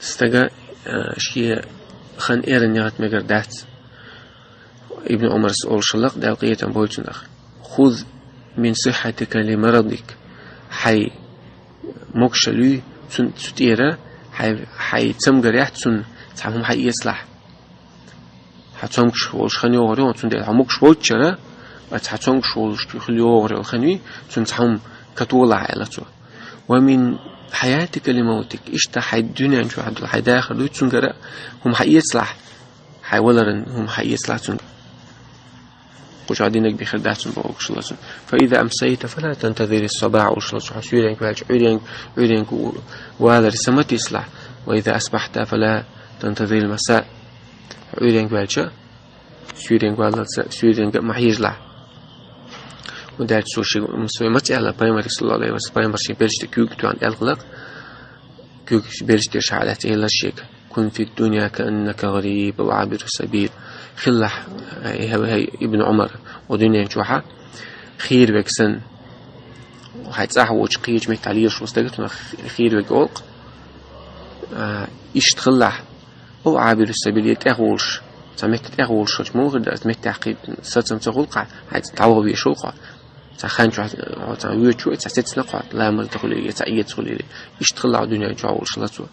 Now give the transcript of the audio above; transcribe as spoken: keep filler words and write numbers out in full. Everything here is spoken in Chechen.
Стага, э, шен хан эран яхат мегар дац. Ибн Умарс олшаллах, Дала къинхетам болчунах: «Хуз мин сиххатика ли марадик». Хьай могуш луй цун, цу тӀера, хьай, хьай цамгар яхь цун, цхьа хӀума хьаэцалахь. Хьа цомгуш волуш хан йогӀур йогӀу, цундела хьо могуш волччара, ва цхьа цомгуш волуш хила йогӀур йолу хан юй, цунна цхьа хӀума католахь аьлла цо. «Ва мин хьаятика ли мавтик», иштта хьай дуьнен чохь долу хьай дахар дуй, цуьнгара хӀума хьаэцалахь, хьай валаран хӀума хьаэцалахь цуьнга. Кху чохь динарг бихир дац цунна бохуш лацун. «Фа иза амсайта, фала тантазири сабахь», олуш лацун, хьо суьйренга ваьлча, Ӏуьйренга, Ӏуьйренга валаре са ма тийсалахь. «Ва иза асбахьта, фала тантазири маса». Ӏуьйренга ваьлча, суьйренга валлалца, суьйренга а ма хьежалахь. ХӀунда аьлча цо шен, м, свои маца аьлла, пайхамарга, саллаллаху алейхи ва саллям, пайхамар шен берш тӀе куьйга тоьхна аьлла хилла, куьйга берш тӀе шахьадат элира шега: «Кун фи дунья кааннака гӀариб ав Ӏабиру сабил». Хилалахь, хьай, хьай, хьай, Ибн Умар, о дуьнен чохьа хийра верг санна, хьай цӀахь воцуш кхечу метте лелаш волу стаг, цунах хийра верг олу-кх. А, иштта хилалахь, ав Ӏабиру сабил, я тӀехволуш, цхьа метта тӀехволуш хилча, муха хир дац, меттехь кхин сацам ца хуьлу-кх, хьайца дӀаваха веш волу-кх хьо. Цхьа хан чохь, хьо цхьа воьдучу, цхьа сецна-кх хьо, ламаз дан хуьлийла, цхьа эца хуьлийла. Иштта хилалахь дуьнен чохь волуш лацо.